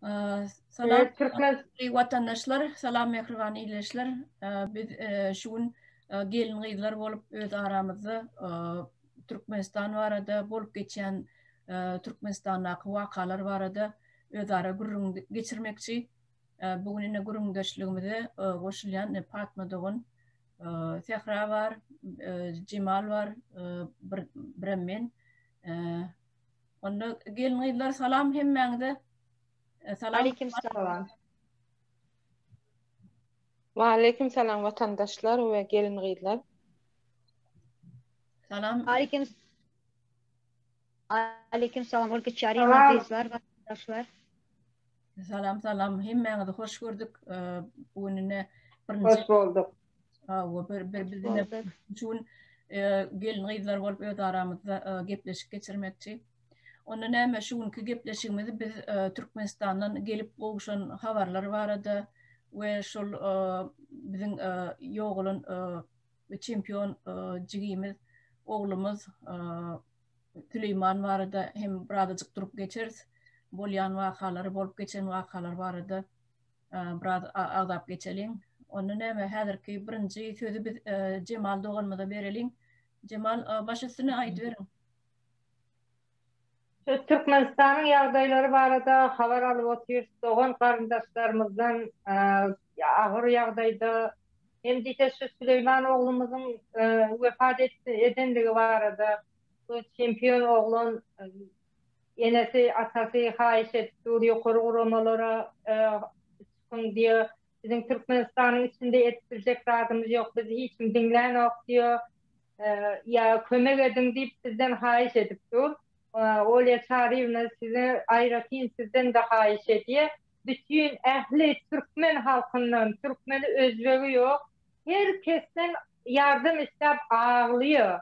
Salam Türkmen watandaşlar, salam mähriban ildeşler. Biz şu gün gelin-gyzlar bolup öz aramyzda Türkmenistan barada bolup geçýän Türkmenistandaky wakalar barada özara gürrüň geçirmekçi. Bu gün ine gürrüňdeşligimize goşulýan Patma dogan, Sähra bar, Jemal bar, birem men. Onda gelin-gyzlar salam hemmäňize. Salam. Aleyküm salam. Waleýkim salam watandaşlar we gelin-gyzlar. Salam. Aleyküm Aleyküm salam Olga Çaryýewa gyzlar watandaşlar. Salam salam hemmäňizi hoş gördük. Bu gün ine birinji Hoş bolduk. Hawa bir bir biz ine şu gün gelin gyzlar bolup öz aramyzda gepleşik geçirmekçi. Onda näme şu günki gepleşigimizi biz Türkmenistandan gelip gowşan habarlar barada we şol biziň ýogalan çempion jigimiz oglumyz Süleýman barada hem birazajyk durup geçeris. Bolýan wakalary, bolup geçen wakalar barada biraz agzap geçeliň. Onda näme häzirki birinji sözi biz Jemal doganymyza bereliň. Jemal baş üstüne aýdyberiň. Şu Türkmenistanyň ýagdaýlary barada habar alyp otyrys dogan garyndaşlarymyzdan agyr ýagdaýda hem diýse şu Süleýman oglumyzyň wepat edenligi barada bu çempion oglan enesi atasy haýyş edip dur ýokary guramalara çykyň diýe biziň Türkmenistanyň içinde edip biljek zadymyz ýok bizi hiç kim diňlänok diýe Ýa kömek ediň diýip bizden haýyş edip dur. Olýa Çaryýewna size aýratyn sizden-de haýyş edýä. Bütin ähli türkmen halkyndan, türkmeni özbegi ýok, her kesden ýardam isläp aglaýa.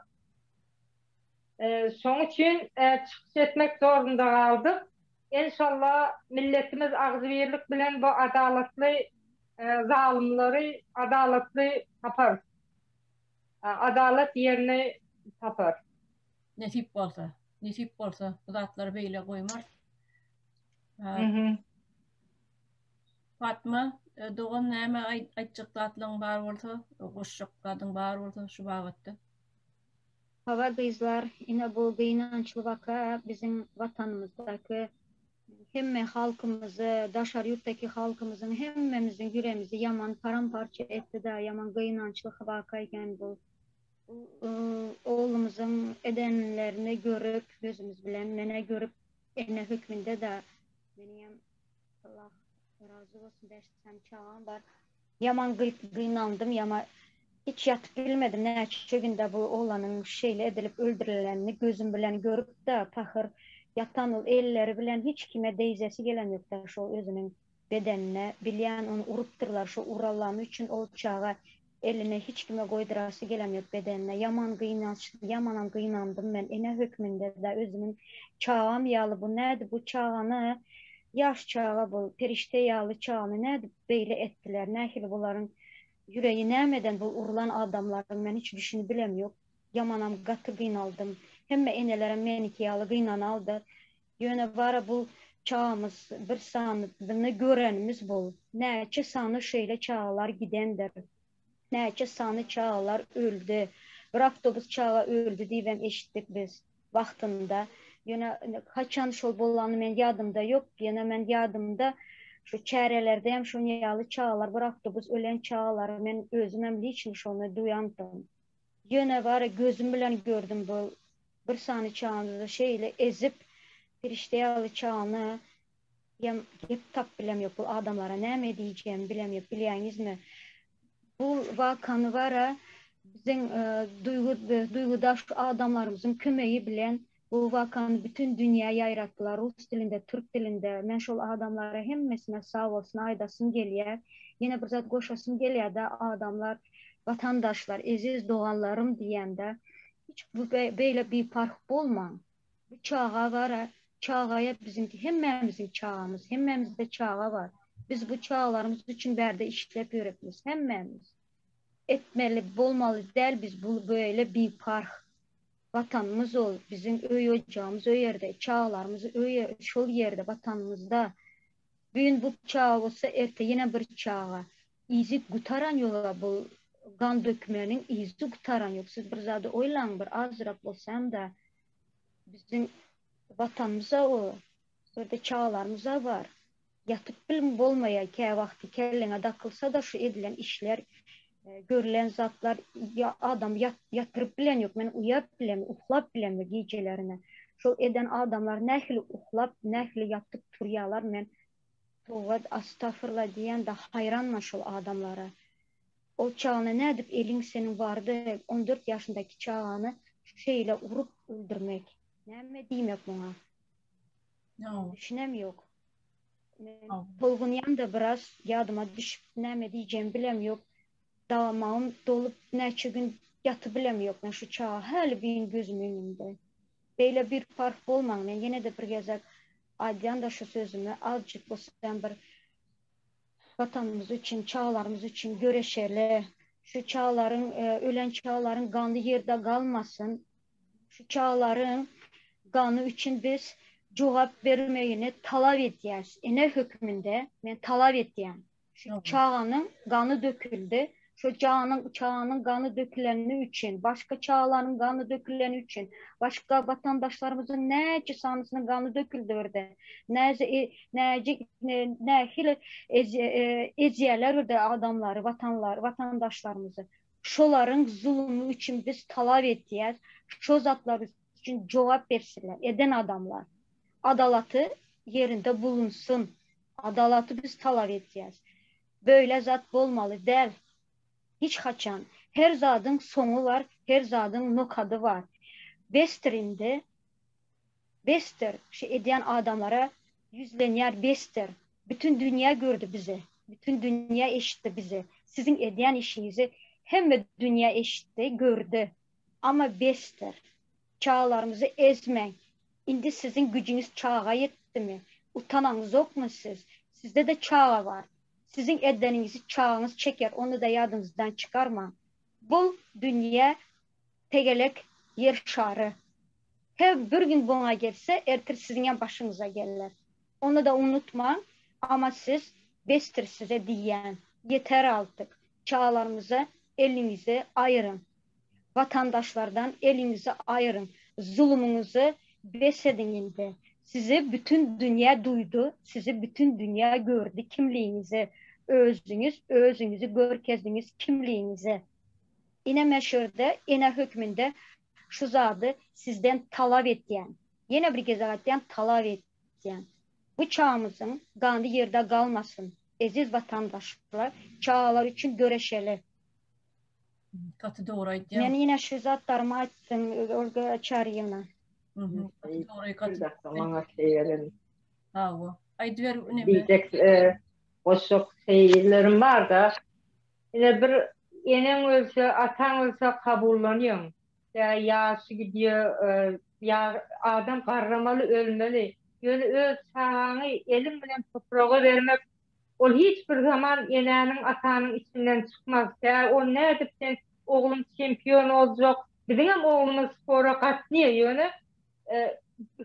Şoň üçin çykyş etmek zorunda galdyk. Enşalla milletimiz agzybirlik bilen bu adalatly zalymlary adalatly taparys. Adalat ýerini tapar. Nesip bolsa. Nesip bolsa bu zatlary beýle goýmarys. Fatma e, dogan näme aýtjak zatlaryň bar bolsa, goşjak zadyň bar bolsa şu babatda. Hawa gyzlar, ine bu gynançly waka biziň watanymyzdaky Hemme halkymyzy, daşary ýurtdaky halkymyzyň hemmemiziň ýüregimizi ýaman param-parça etdi-dä, ýaman gynançly waka eken bu. Bu oglumyzyň edenlerini görüp, gözümiz bilen, men-ä görüp, ene hökmünde-de, meniňem Allah razy bolsun bäş sany çagam bar. Ýaman gynandym, ýama hiç ýatyp bilmedim näçe günde bu oglanyň şeýle edilip öldürilenini gözüm bilen görüp-de pahyr ýatan ol elleri bilen hiç kime deýzesi gelen ýokda şol özüniň bedenine bilýän ony urupdyrlar şo uralany üçin ol çaga elini hiç kime goýdurasy gelen ýok bedenine ýaman gynançly ýamanam gynandym men ene hökmünde-de özümiň çagam ýaly bu nädip bu çagany ýaş çaga bu perişde ýaly çagany nädip beýle etdiler nähili bularyň ýüregi nämeden bu urlan adamlaryň men hiç düşünip bilemýok ýamanam gaty gynaldym hemme enelerem meniki ýaly gynanaldy ýöne bara bu çagamyz bir sanyny görenimiz bu näçe sany şeýle çagalar gidendir näçe sany çagalar öldi bir awtobus çaga öldi diýibem eşitdik biz wagtynda ýöne haçan şol bolany men ýadymda ýok ýöne men ýadymda şu çärelerde hem şoň ýaly çagalar bir awtobus ölen çagalary men özümem liçno şony duýandym ýöne bara gözüm bilen gördüm bu bir sany çagany şeýle ezip perişde ýaly çagany ýem gep tap bilem ýok bu adamlara näme diýjegimi bilem ýok bilýäňizmi bu wakany bara biziň duýgy duýgudaş adamlarymyzyň kömegi bilen bu wakany bütin dünýä ýaýratdylar rus dilinde türk dilinde men şol adamlara hemmesine sag bolsun aýdasym gelýär ýene bir zat goşasym gelýärde adamlar watandaşlar eziz doganlarym diýende hiç bu beýle biparh bolmaň Bu çaga bara, çagaýa biziňki hemmämiziň çagamyz, hemmämizde çaga bar. Biz bu çagalarymyz üçin bärde işlep ýörepmiz, hemmämiz. Etmeli, bolmaly däl biz bu beýle biparh. Watanymyz ol, biziň öý-ojagymyz o ýerde, çagalarymyz öý şol ýerde, watanymyzda. Büyün bu çaga bolsa erte ýene bir çaga. Yzy gutaran ýoga bu gan dökmeniň yzy gutaran ýok. Siz bir zady oýlaň bir azrak bolsam-da biziň watanymyza o ýerde çagalarymyza bar. Ýatyp bilm bolmaýar käwagty kelleňe dakylsa-da şu edilen işler görülen zatlar adam ýatyryp bilen ýok. Men uýap bilemok, uklap bilemok gijelerine. Şol eden adamlar nähili uklap, nähili ýatyp turýalar men toba astagfyrla diýende haýranman şol adamlara. Ol çagany nädip eliň seniň bardy 14 ýaşyndaky çagany şeýle urup öldürmek. Näme diýmek muňa? Düşünem ýok. Men tolgunýan-da biraz, ýadyma düşüp näme diýjegimi bilem ýok. Damagym dolup näçe gün ýatybilem ýok men şu çaga häli bin gözüm öňünde. Beýle bir parh bolmaň men ýene-de bir gezek aýdýan-da şu sözümi azjyk bolsam bir Watanymyz üçin, çagalarymyz üçin göreşeli. Şu çagalaryň, ölen çagalaryň gany ýerde galmasyn. Şu çagalaryň gany üçin biz jogap bermegini talap edýäs. Ene hökmünde men talap edýän. Şu çaganyň gany döküldi. Şu janyň, çaganyň gany döküleni üçin, başga çagalaryň gany döküleni üçin, başga watandaşlarymyzyň näçe sanysynyň gany döküldi birde. Näce, näce, nähili ezýärler birde adamlary, watanlar, watandaşlarymyzy. Şolaryň zulumy üçin biz talap edýäs, şo zatlar üçin jogap bersinler, eden adamlar. Adalaty ýerinde bulunsyn. Adalaty biz talap edýäs. Böyle zat bolmaly däl hiç haçan. Her zadyň soňy bar, her zadyň nokady bar. Besdir indi. Besdir. Şu edýän adamlara ýüzlenýär besdir. Bütün dünýä gördi bizi. Bütün dünýä eşitdi bizi. Siziň edýän işiňizi hemme dünýä eşitdi, gördi. Amma besdir. Çagalarymyzy ezmäň. Indi siziň güjüňiz çaga ýetdimi? Utanaňyzokmy siz? Sizde-de çaga bar. Siziň edeniňizi çagaňyz çeker, ony-da ýadyňyzdan çykarmaň. Bul dünýä tegelek ýer şary. Her bir gün buňa gelse, ertir siziňem başyňyza geler. Ony-da unutmaň, amma siz besdir size diýýän. Ýeter altyk. Çagalarymyza eliňizi aýyryň. Watandaşlardan eliňizi aýyryň. Zulumyňyzy bes ediň indi. Sizi bütin dünýä duýdy, sizi bütin dünýä gördi kimligiňizi. Özüňiz özüňizi görkezdiňiz kimligiňizi. Ine men şu ýerde ene hökmünde şu zady sizden talap edýän. Ýene bir gezek aýtýan talap edýän. Bu çamyzyň gany ýerde galmasyn. Eziz watandaşlar çagalar üçin göreşeli. Gaty dogry aýtýaň. Men ýene şu zatlarymy aýtdym Olga Çaryýewna. Gaty dogry, gaty. Maňa şeýle. Hawa. Aýdyber neme? Diýjek goşjak şeýlerim bar-da. Ine bir eneň ölse, ataň ölse kabullanýaň. Tä ýaşy gidýär, ýa adam garramaly, ölmeli. Ýöne öz çagaňy eliň bilen topraga bermek Ol hiç bir zaman enäniň atanyň içinden çykmaz tä ol nädip sen oglum çempion boljak biziňem oglumyz spora gatnýa ýöne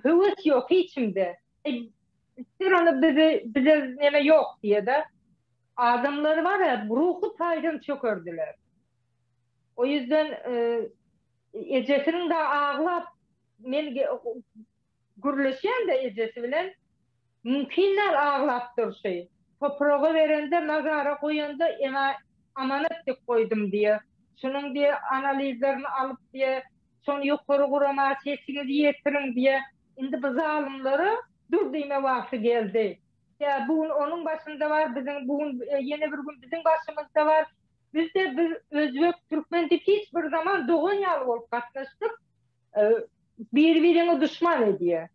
höwes ýok hiçimde ser ony bizi bize neme ýok diýeda adamlary bar ya ruhy taýdan çökerdiler o ýüzden ejesiniň da aglap men Gürleşýän-de ejesi bilen. Mümkin däl aglap durşy. Topraga berende, mazara goýanda ema amanat dek goýdum diýe. Şunuň diýe analizlerini alyp diýe, şony ýokary gurama sesiňizi ýetiriň diýe. Indi bu zalymlara dur diýme wagty geldi. Tä bu gün onuň başynda bar, biziň bu gün ýene bir gün biziň başymyzda bar. Biz-de biz özbek, türkmen diýip hiç bir zaman dogan ýaly bolup gatnaşdyk. Bir-biriňi duşman edýär.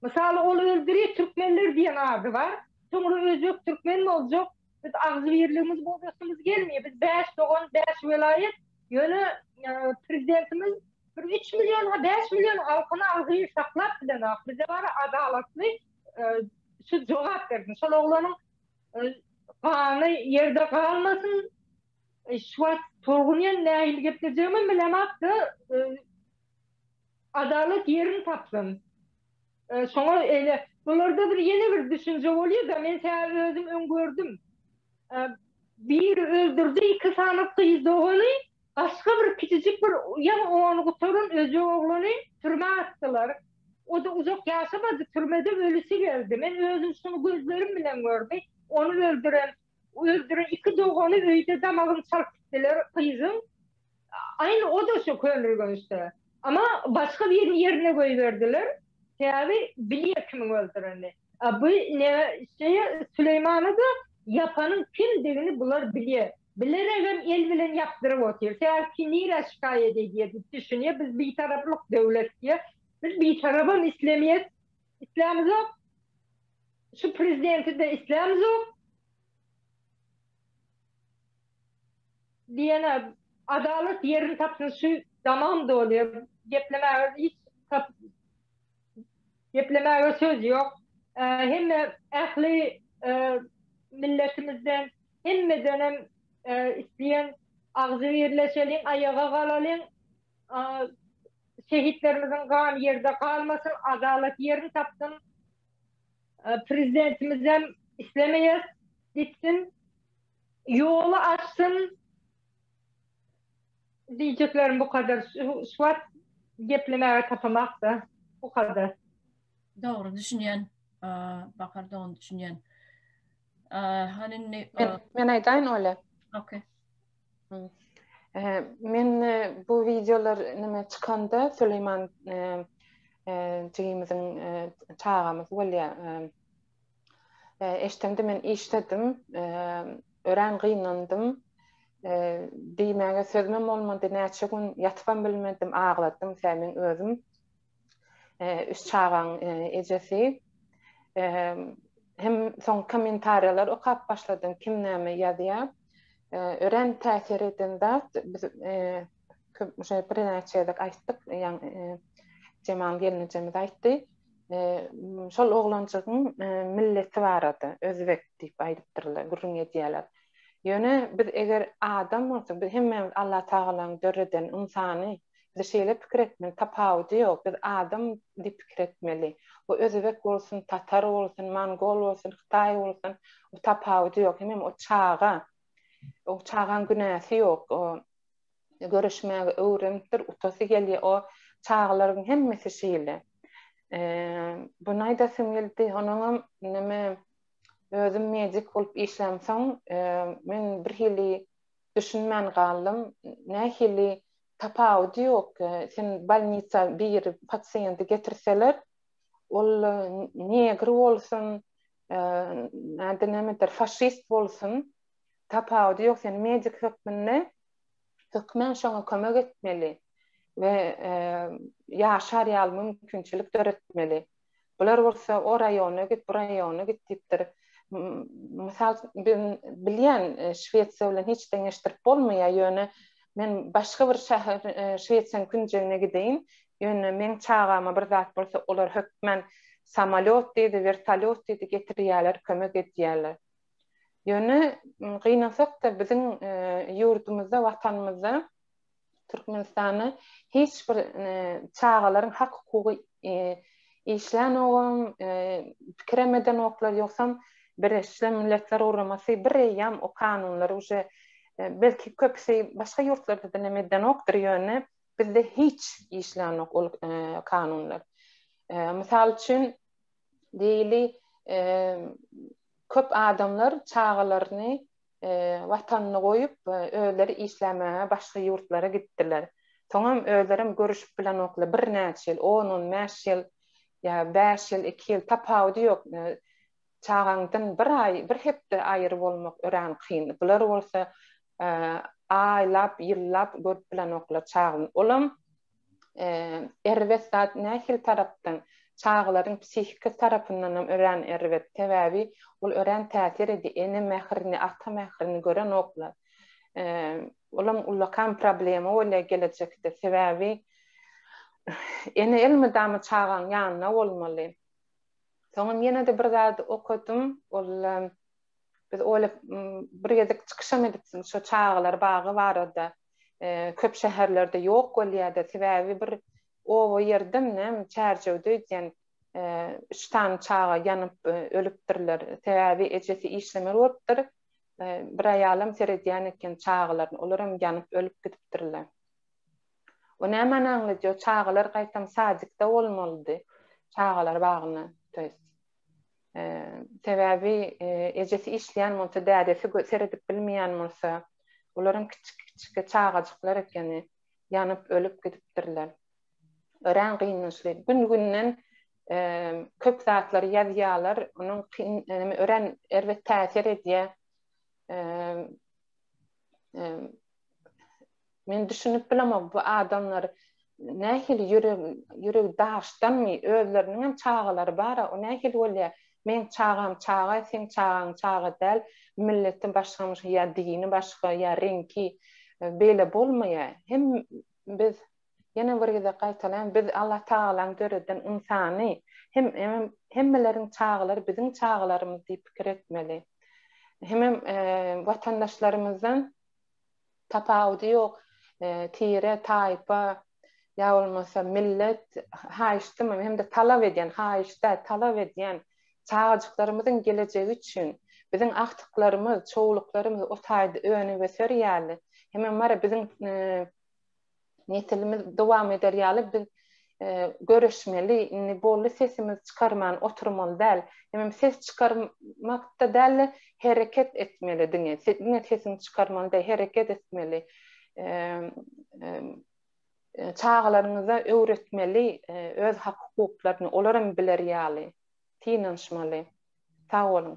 Mysaly ol öldürýär türkmenler diýen ady bar. Soňra özbek türkmen boljak. Biz agzybirligimizi bozasymyz gelmeýär. Biz 5 dogan, 5 welaýat. Ýöne prezidentimiz bir 3 million ha 5 million halkyny agzybir saklap bilenok. Bize bar adalatly şu jogap bersin. Şol oglanyň gany ýerde galmasyn. Şu wagt tolgunýan nähili geplejegimem bilemok-da. Adalat ýerini tapsyn. Şoňa eýle. Bularda bir ýene bir düşünje bolýar-da, men sebäbi özüm öň gördüm. Biri öldürdi iki sany gyz dogany, başga bir kiçijik bir ýaňy ony gutaran özbek oglany türmä atdylar. O-da uzak ýaşamady, türmede ölüsi geldi. Men özüm şuny gözlerim bilen gördüm. Ony öldüren, öldüren iki dogany öýde damagyny çalyp gitdiler gyzyň. Aýny o-da şu Köneürgençde. Amma başga birini ýerine goýberdiler. Sebäbi bilýär kimiň öldürenini. A bu ne şeýe Süleýmana-da ýapanyň kimdigini bular bilýär. Bileregem el bilen ýapdyryp otyr. Sebäbi ki nirä şikaýat edýär diýip düşünýär. Biz bitaraplyk döwlet diýýär. Biz bitarabam islemeýäs. Islämizok. Şu prezidenti-de islämizok. Diýene adalat ýerini tapsyn şu damagym dolýar geplemäge hiç tap geplemäge söz ýok hemme ähli milletimizden hemmedenem isleýän agzybirleşeliň aýaga galalyň şehitlerimiziň gany ýerde galmasyn adalat ýerini tapsyn prezidentimizem islemeýäs gitsin Ýoly açsyn diýjeklerim bu kadar. Şu wagt geplemäge tapamakda bu kadar. Dogry düşünýän. Bakar dogan düşünýän. Hany indi Men aýdaýyn Ola. Okey. Men bu wideolar nime çykanda Süleýman jigimiziň çagamyz bolýar. Eşdemde men işdedim, örän gynandym. Diýmäge sözümem bolmady, näçe gün ýatypam bilmedim, agladym, sebäbi meň özüm üç çagaň ejesi. Hem soň kommentariýalar okap başladym, kim näme ýazýar. Örän täsir eden zat, biz köp birnäçe gezek aýtdyk, ýagny Jemal gelnejemiz aýtdy. Şol oglanjygyň milleti barada özbek diýip aýdypdyrlar, gürrüň edýärler. Ýöne biz eger adam bolsak, biz hemmämiz Allatagalaň döreden ynsany, biz şeýle pikir etmeli, tapawudy ýok, biz adam diýip pikir etmeli. O özbek bolsun, tatar bolsun, mongol bolsun, hytaý bolsun, o tapawudy ýok. Hemem o çaga, o çagaň günäsi ýok. O göreşmäge öwrenipdir, utasy gelýär. O çagalaryň hemmesi şeýle. Buny aýdasym geldi. Onuňam neme özüm medik bolup işlämsoň, men birhili düşünmän galdym. Nähili tapawudy ýok. Sen bolnisa bir pasiýenti getirseler, ol negr bolsun, näde nämedir, faşist bolsun, tapawudy ýok. Sen medik hökmünde hökmän şoňa kömek etmeli we ýaşar ýaly mümkinçilik döretmeli. Bular bolsa o raýona git, bu raýona git diýipdir. Mysal ben bilýän Şwesiýa bilen hiç deňeşdirip bolmaýar, ýöne men başga bir şäher Şwesiýanyň künjegine gideýin, ýöne meň çagama bir zat bolsa olar hökmän samolýot diýdi, wertolýot diýdi getirýärler, kömek edýärler. Ýöne gynansak-da biziň ýurdumyzda, Watanymyzda, Türkmenistanda hiç bir çagalaryň hak-hukugy işlänogam, pikirem edenoklar, ýogsam Birleşen Milletler Guramasy bir eýýäm o kanunlary uje belki köpüsi başga ýurtlarda-da neme edenokdyr, ýöne bizde hiç işlänok ol kanunlar. Mysal üçin, diýeli, Köp adamlar çagalaryny Watanyny goýup, özleri işlämäge başga ýurtlara gitdiler. Soňam özlerem görüşip bilenoklar. Birnäçe ýyl, on-on bäş ýyl ýa bäş ýyl, iki ýyl, tapawudy ýok. Çagaňdan bir aý, bir hepde aýry bolmak örän kyn. Bular bolsa aýlap, ýyllap görüp bilenoklar çagasyny. Olam erbet zat nähili tarapdan? Çagalaryň psihiki tarapyndanam örän erbet. Sebäbi ol örän täsir edýär. Ene mährini, ata mährini görenoklar. Olam ullakan problema bolýar gelejekde. Sebäbi ene elmydama çagaň ýanynda bolmaly. Soňam ýene-de bir zady okadym. Ol Biz Ola bir gezek çykyşam edipsiň şo çagalar bagy barada. Köp şäherlerde ýok bolýada sebäbi bir oba ýerdem näme Çärjewde öýdýän. Üç sany çaga ýanyp ölüpdirler. Sebäbi ejesi işlemeli bolupdyr. Bir aýalam seredýän eken çagalaryna. Olaram ýanyp ölüp gidipdirler. O nämäni aňladýar? Çagalar gaýtam sadikde bolmalydy. Çagalar bagyna, to ýest. Sebäbi ejesi işleýän bolsa, dädesi seredip bilmeýän bolsa, olaram kiçi-kiçi çagajyklar ekeni, ýanyp ölüp gidipdirler. Örän gynançly. Gün-günden köp zatlary ýazýarlar. Onuň örän erbet täsir edýär. Men düşünip bilemok bu adamlar nähili ýürek ýüregi daşdanmy özleriniňem çagalary bara o nähili bolýa meň çagam çaga seň çagaň çaga däl milleti başgamyş ýa dini başga ýa reňki beýle bolmaýa hem biz ýene bir gezek gaýtalaýan biz Allah tagalaň döreden ynsany hem hemmeleriň çagalary biziň çagalarymyz diýip pikir etmeli hemem watandaşlarymyzdan Tapawudy ýok, tire, taýpa, ýa bolmasa millet, haýyşdym hem-de talap edýän, haýyş däl, talap edýän çagajyklarymyzyň gelejegi üçin, biziň agtyklarymyz, çowluklarymyz o taýda önüp öser ýaly, hemem bara biziň Nesilimiz dowam eder ýaly biz göreşmeli, indi boldy sesimizi çykarman oturmaly däl. Hemem ses çykarmakda däl-de hereket etmeli diňe. Diňe sesiňi çykarmaly däl, hereket etmeli. Çagalaryňyza öwretmeli öz hak-hukuklaryny, olaram biler ýaly. Synanyşmaly. Sag boluň.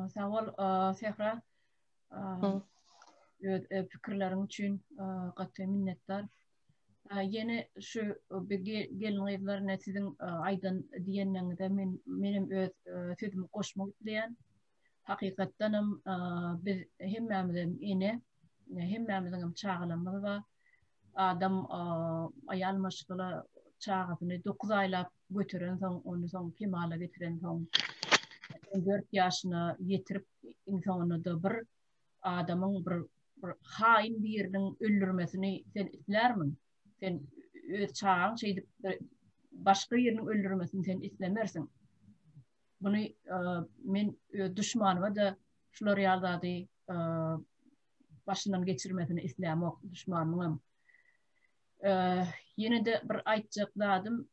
Sag bol, Sähra. Öz pikirleriň üçin gaty minnetdar. Ýene şu gelin-gyzlar ine siziň aýdan diýenleriňize men menem öz sözümi goşmak isleýän. Hakykatdanam biz hemmämizem ene, hemmämiziň hem çagalarymyz bar. Adam aýal maşgala çagasyny 9 aýlap göterensoň, ony soň kemala getirensoň, 14 ýaşyna ýetirip, iň soňunda-da bir adamyň bir bir haýyn biriniň öldürmesini sen islärmiň? Sen öz çagaň şeýdip başga biriniň öldürmesini sen islemersiň. Muny men öz duşmanyma-da şular ýaly zady başyndan geçirmesini islämok, duşmanymyňam. Ýene-de bir aýtjak zadym,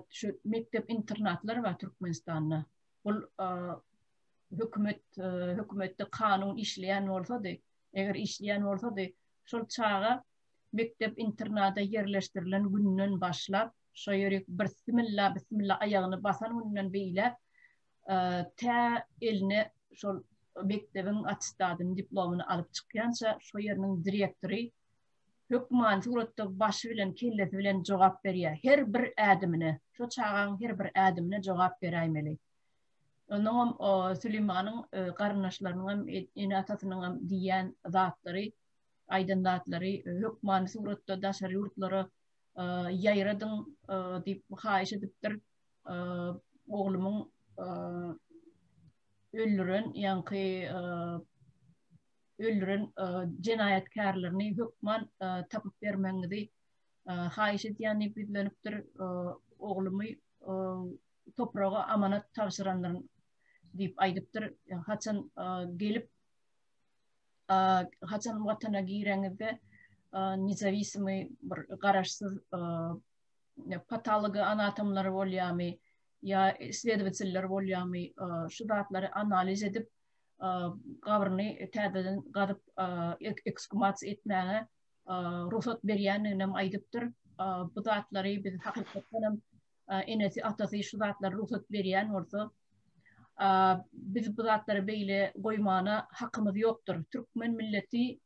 şu mekdep internatlar bar Türkmenistanda. Bul hökümet hökümetde kanun işleýän bolsady, eger işleýän bolsady, şol çaga mekdep internada ýerleşdirilen günden başlap, şo ýerik bir similla bismilla aýagyny basan günden beýläk tä eline şol mekdebiň attestadyny, diplomyny alyp çykýança şo ýeriniň direktory hökmany suratda başy bilen, kellesi bilen jogap berýär. Her bir ädimine, şo çagaň her bir ädimine jogap beräýmeli. Onnoňam Süleýmanyň garyndaşlarynyňam, ene-atasynyňam diýýän zatlary, aýdan zatlary hökmany suratda daşary ýurtlara ýaýradyň diýip haýyş edipdir. Oglumyň öldüren ýaňky öldüren jenaýatkärlerini hökman tapyp bermegiňizi haýyş edýän diýip ýüzlenipdir. Oglumy topraga amanat tabşyrandyryn diýip aýdypdyr. Haçan gelip haçan watana gireňizde nezawisimiý bir garaşsyz patologoanatomlar bolýarmy ýa isledowateller bolýarmy şu zatlary analiz edip gabryny täzeden gazyp eksgumasiýa etmäge rugsat berýändigini hem aýdypdyr. Bu zatlary biz hakykatdan hem enesi atasy şu zatlary rugsat berýän bolsa biz bu zatlary beýle goýmana hakymyz ýokdur. Türkmen milleti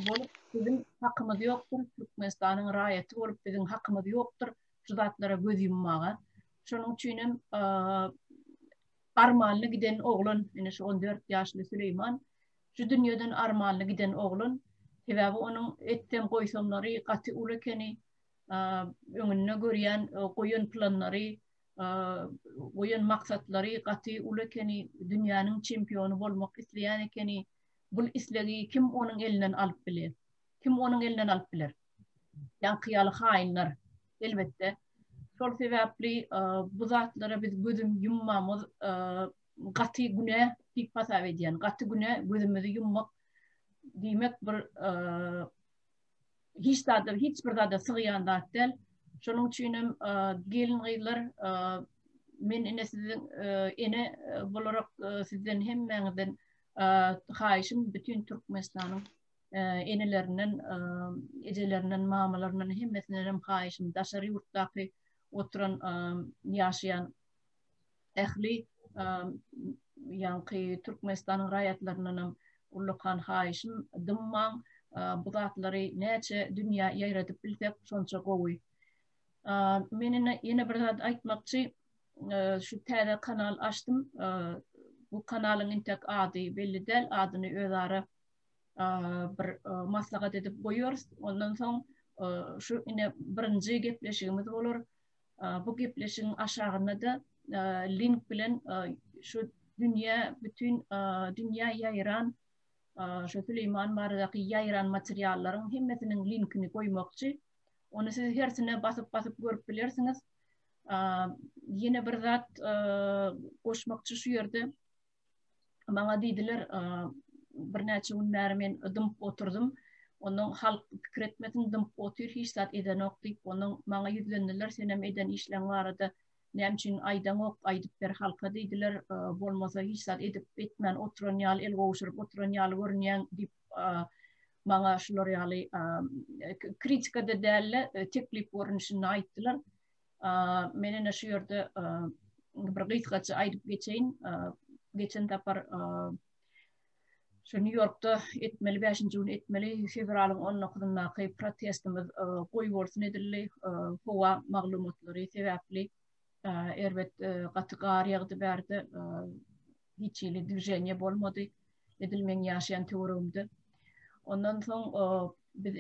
bolup biziň hakymyz ýokdur. Türkmenistanyň raýaty bolup biziň hakymyz ýokdur şu zatlara göz ýummaga. Şonuň üçin hem armanly giden oglan, ine şu 14 ýaşly Süleýman şu dünýeden armanly giden oglan. Sebäbi onuň etsem goýsamlary gaty uly ekeni. Öňünde görýän goýan planlary, goýan maksatlary gaty uly ekeni. Dünýäniň çempiony bolmak isleýän ekeni. Bul islegi kim onuň elinden alyp biler? Kim onuň elinden alyp biler? Ýaňky ýaly haýynlar, elbetde. Şol sebäpli bu zatlara biz gözüm ýummamyz gaty günä diýip hasap edýän. Gaty günä gözümizi ýummak diýmek bir hiç zada hiç bir zada sygýan zat däl. Şonuň üçin hem gelin-gyzlar men ine siziň ene bolarak sizden hemmäňizden haýyşym bütin Türkmenistanyň enelerinden, ejelerinden, mamalaryndan hemmesinden hem haýyşym daşary ýurtdaky oturan ýaşaýan ähli ýaňky Türkmenistanyň raýatlaryndan hem ullakan haýyşym dymmaň bu zatlary näçe dünýä ýaýradyp bilsek şonça gowy. Men ine ýene bir zat aýtmakçy şu täze kanal açdym. Bu kanalyň intek ady belli däl, adyny özara bir maslahat edip goýarys. Ondan soň şu ine birinji gepleşigimiz bolar. Bu gepleşigiň aşagynda-da link bilen şu dünýä bütin dünýä ýaýran şu Süleýman baradaky ýaýran materiallaryň hemmesiniň linkini goýmakçy. Ony siz hersine basyp-basyp görüp bilersiňiz. Ýene bir zat goşmakçy şu ýerde. Maňa diýdiler, birnäçe gün bäri men dymyp oturdym. Ondan halk pikir etmesin, dymyp otyr, hiç zat edenok diýip, ondan maňa ýüzlendiler, senem eden işleň barada näme üçin aýdaňok, aýdyp ber halka diýdiler. Bolmasa hiç zat edip etmän oturan ýaly, el gowşuryp oturan ýaly görünýäň diýip, maňa şular ýaly kritika-da däl-de, teklip görnüşinde aýtdylar. Men ine şu ýerde bir gysgaça aýdyp geçeýin. Geçen sapar şu Nýu-Ýorkda etmeli, bäşinji gün etmeli fewralyň on dokuzyndaky protestimiz goý bolsun edildi. Howa maglumatlary sebäpli erbet gaty gar ýagdy bärde. Hiç hili dwiženiýe bolmady. Edil meň ýaşaýan töweregimde. Ondan soň biz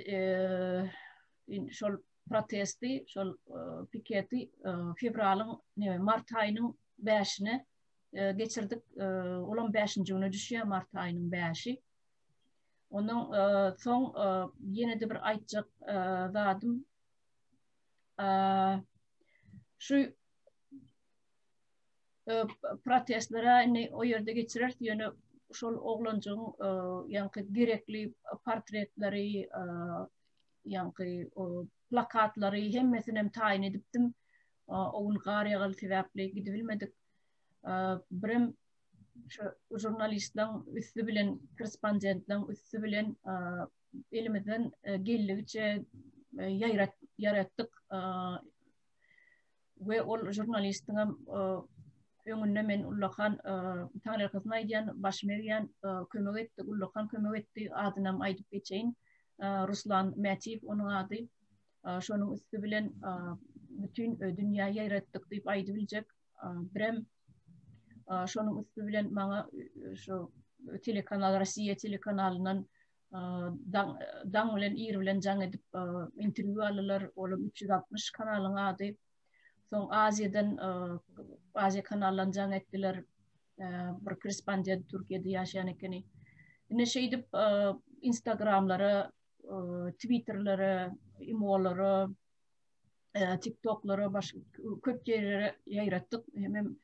şol protesti, şol piketi fewralyň, neme, mart aýynyň bäşine geçirdik. Olam bäşinji güne düşýär, mart aýynyň bäşi. Ondan soň ýene-de bir aýtjak zadym şu protestlere indi o ýerde geçireris, ýöne şol oglanjygyň ýaňky gerekli portretleri, ýaňky plakatlary hemmesini hem taýyn edipdim. O gün gar ýagaly sebäpli gidibilmedik. Birem şu žurnalistleriň üsti bilen, korrespondentleriň üsti bilen elimizden geldigiçe ýaýrat ýaratdyk. We ol žurnalistiňem öňünde men ullakan taňryýalkasyn aýdýan, başym egýän, kömek etdi, ullakan kömek etdi, adynam aýdyp geçeýin. Ruslan Mätiýew onuň ady. Şonuň üsti bilen bütin dünýä ýaýratdyk diýip aýdybiljek. Birem şonuň üsti bilen maňa şu telekanal Rossiýa telekanalyndan daň, daň bilen ir bilen jaň edip interwýu aldylar. Olam 360 kanalyň ady. Soň Aziýadan Aziýa kanaldan jaň etdiler. Bir korrespondent Türkiýede ýaşaýan ekeni. Ine şeýdip Instagramlara, Twitterlere, Imolara, TikToklara başga köp ýerlere ýaýratdyk. Hemem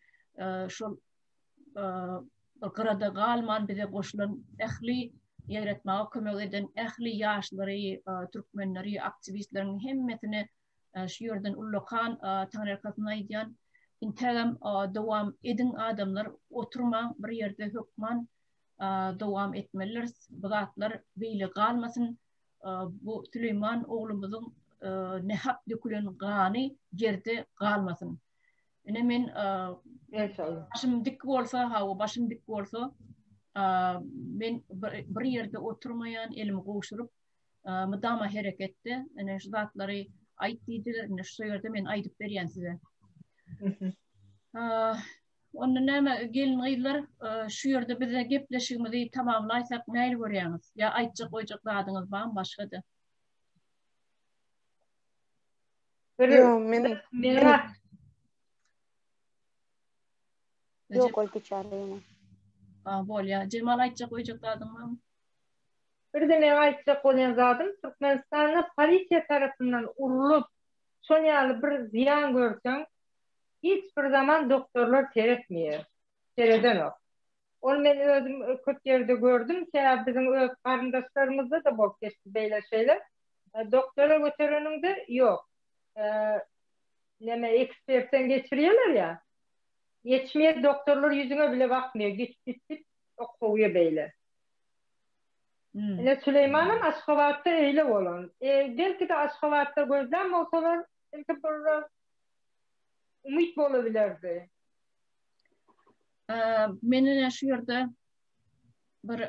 şol bir gyrada galman bize goşulan ähli ýaýratmaga kömek eden ähli ýaşlary, türkmenleri, aktiwistleriň hemmesine şu ýerden ullakan taňryýalkasyn aýdýan. Intägem dowam ediň adamlar, oturmaň bir ýerde hökman dowam etmelidiris. Bu zatlar beýle galmasyn. Bu Süleýman oglumyzyň nähak dökülen gany ýerde galmasyn. Ine men başym dik bolsa, hawa başym dik bolsa, men bir ýerde oturmaýan, elimi gowşuryp, mydama hereketde. Ine şu zatlary aýt diýdiler, ine şu ýerde men aýdyp berýän size. Onda näme gelin-gyzlar, şu ýerde bize gepleşigimizi tamamlaýsak nähili görýäňiz? Ýa aýtjak goýjak zadyňyz barmy başga-da? Ýok, men Ýok, ol biçäre ýene. A, bolýar. Jemal aýtjak goýjak zadyň barmy? Bir-de meň aýtjak bolýan zadym, Türkmenistanda polisiýa tarapyndan urlup, Şon ýaly bir zyýan görseň, hiç bir zaman doktorlar seretmeýär. Seredenok. Ony men özüm köp ýerde gördüm. Sebäbi biziň öz garyndaşlarymyzda-da bolup geçdi beýle şeýle. Doktora götereniňde ýok. Neme ekspertden geçirýärler ýa. Geçmeýär doktorlar ýüzüňe bile bakmaýar. Git git git kowýa beýle. Ine Süleýmanam Aşgabatda eýle bolan. Belki-de Aşgabatda gözlän bolsalar belki bir umyt bolabilerdi. Men ine şu ýerde bir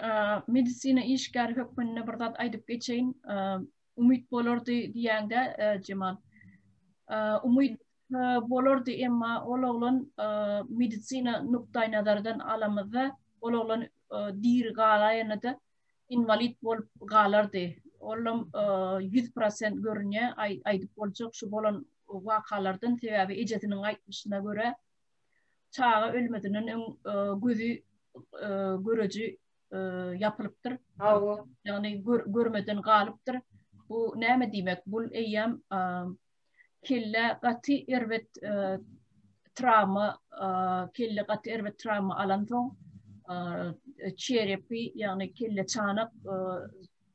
medisina işgäri hökmünde bir zat aýdyp geçeýin. Umyt bolardy diýäňde Jemal. Umyt bolardy emma ol oglan medisina nukdaýnazardan alamyzda ol oglan diri galaýanda-da inwalid bolup galardy. Olam 100% görünýär, aýdyp boljak şu bolan wakalardan, sebäbi ejesiniň aýtmyşyna görä çaga ölmezinden öň gözi göreji ýapylypdyr. Hawa. Ýagny görmeden galypdyr. Bu näme diýmek? Bul eýýäm kelle gaty erbet trawma, kelle gaty erbet trawma alansoň, çerepi, ýagny kelle çanak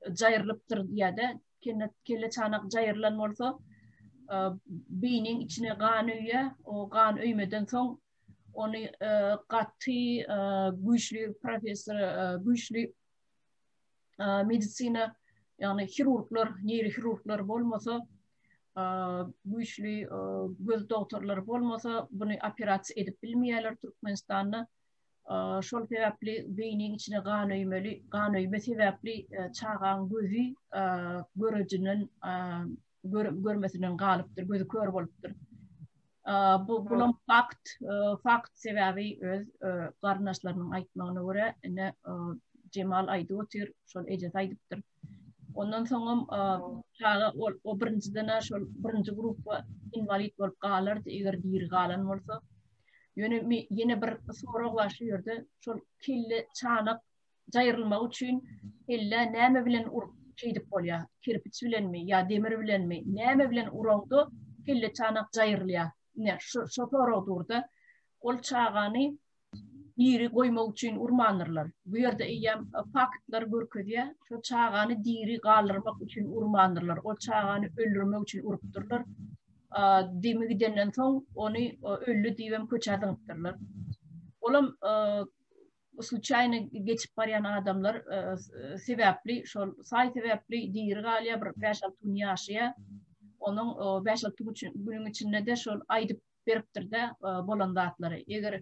jaýrylypdyr diýýär-de. Kelle çanak jaýrylan bolsa, beýniň içine gan öýýär. O gan öýmeden soň ony gaty güýçli professor, güýçli medisina, ýagny hirurglar, neýrohirurglar bolmasa, güýçli göz dogtorlary bolmasa, buny operasiýa edip bilmeýärler Türkmenistanda. Şol sebäpli beýniň içine gan öýmeli, gan öýme sebäpli çagaň gözi görejinden görmesinden galypdyr, gözi kör bolupdyr. Bu bulam fakt, fakt sebäbi öz garyndaşlarynyň aýtmagyna görä, ine Jemal aýdyp otyr, şol ejesi aýdypdyr. Ondan soňam çaga ol o birinjiden şol birinji gruppa inwalid bolup galardy, eger diri galan bolsa. Ýöne ýene bir sorag bar şu ýerde, şol kelle çanak jaýrylmagy üçin kellä näme bilen urup şeýdip bolýar? Kerpiç bilenmi ýa demir bilenmi? Näme bilen uraňda kelle çanak jaýrylýar? Ine şu şu sorag durda. Ol çagany diri goýmak üçin urmandyrlar. Bu ýerde eýýäm faktlar görkezýär. Şo çagany diri galdyrmak üçin urmandyrlar. Ol çagany öldürmek üçin urupdyrlar. Demi gidenden soň ony öldi diýibem köçä zyňypdyrlar. Olam sluçaýny geçip barýan adamlar sebäpli, şol saý sebäpli diri galýar, bir 5-6 gün ýaşaýar. Onuň 5-6 günüň içinde-de şol aýdyp beripdir-de bolan zatlary. Eger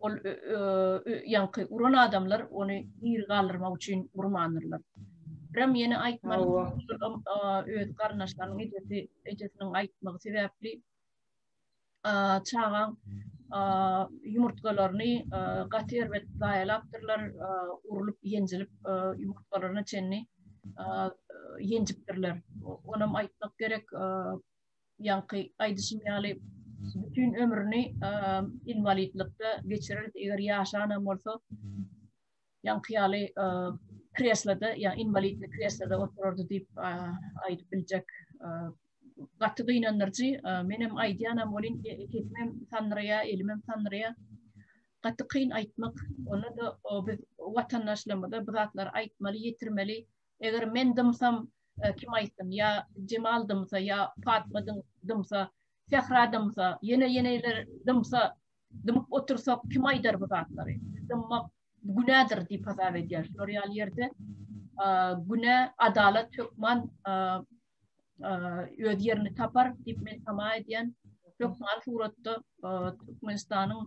ol ýaňky uran adamlar ony diri galdyrmak üçin urmandyrlar. Birem ýene aýtmaly, öz garyndaşlarynyň ejesi, ejesiniň aýtmagy sebäpli çagaň ýumurtgalaryny gaty erbet zaýalapdyrlar, urlup, ýenjilip ýumurtgalaryna çenli ýenjipdirler. Onam aýtmak gerek, ýaňky aýdyşym ýaly bütin ömrüni inwalidlikde geçirirdi, eger ýaşanam bolsa ýaňky ýaly kresloda, ýa inwalidli kresloda oturardy diýip aýdyp biljek. Gaty gynandyryjy. Menem aýdýanam welin sesimem sandyraýar, elimem sandyraýar. Gaty kyn aýtmak. Onda-da biz watandaşlarymyza bu zatlary aýtmaly, ýetirmeli. Eger men dymsam, kim aýtsyn? Ýa Jemal dymsa, ýa Patma dymsa, Sähra dymsa, ýene ýeneler dymsa, dymyp otursak kim aýdar bu zatlary? Dymmak günädir diýip hasap edýär. Şular ýaly ýerde günä adalat hökman öz ýerini tapar diýip men tama edýän. Hökman suratda Türkmenistanyň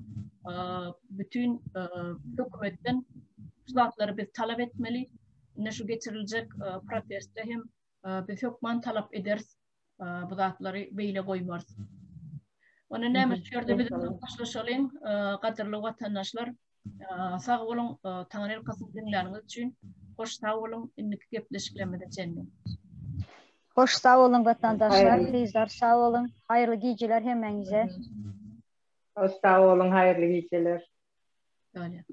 bütin hökümetden şu zatlary biz talap etmeli. Ine şu geçiriljek protestde hem biz hökman talap ederis. Bu zatlary beýle goýmarys. Onda näme şu ýerde biz hoşlaşalyň, gadyrly watandaşlar. Sag boluň, Taňryýalkasyn diňläniňiz üçin. Hoş sag boluň, indiki gepleşiklerimize çenli. Hoş sag boluň watandaşlar, gyzlar sag boluň. Haýyrly gijeler hemmäňize. Hoş sag boluň, haýyrly gijeler. Bolýar.